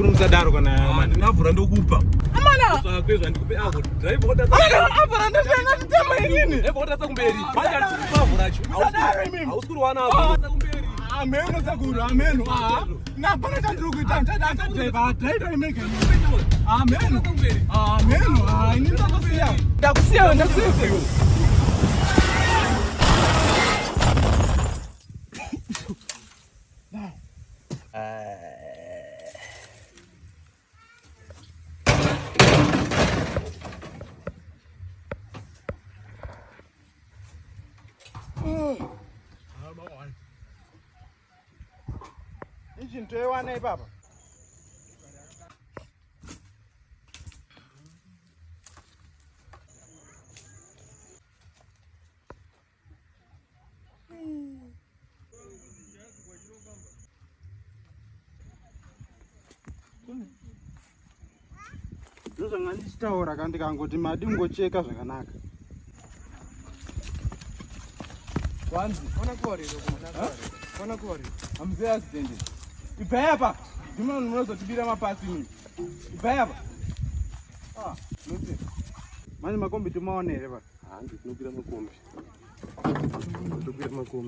Musadaro kana Ah, ndinavhura ndokupa. Amana! Saka ndikupe avo. Drive watatsa. Amana avhura ndotenga chitema inini. Drive watatsa kumberi. Manje andikupa avhura acho. Musadaro imimi. Hausi kuwana avhura. Kumberi. Ameno sakuru, ameno. Ah. Na pana chandiri kuita, ndada driver, driver imeke. Ameno. Ameno. Ah, ini ndakusiya. Ndakusiya, ndakusiya. Ichi ntoiwana ipapa. Ndozvanga ndichitaura ka ndikangoti madi kungocheka zvakanaka. Kwanzi. Ona kuwarira kumana. Ona kuwarira. Hamzee accident. Ibvai apa. Ndimi vanhu munozotibira mapasi imi. Ibvai apa. Ah, noti. Manje makombi timaone here pa? Handi tinobira makombi. Tobira makombi.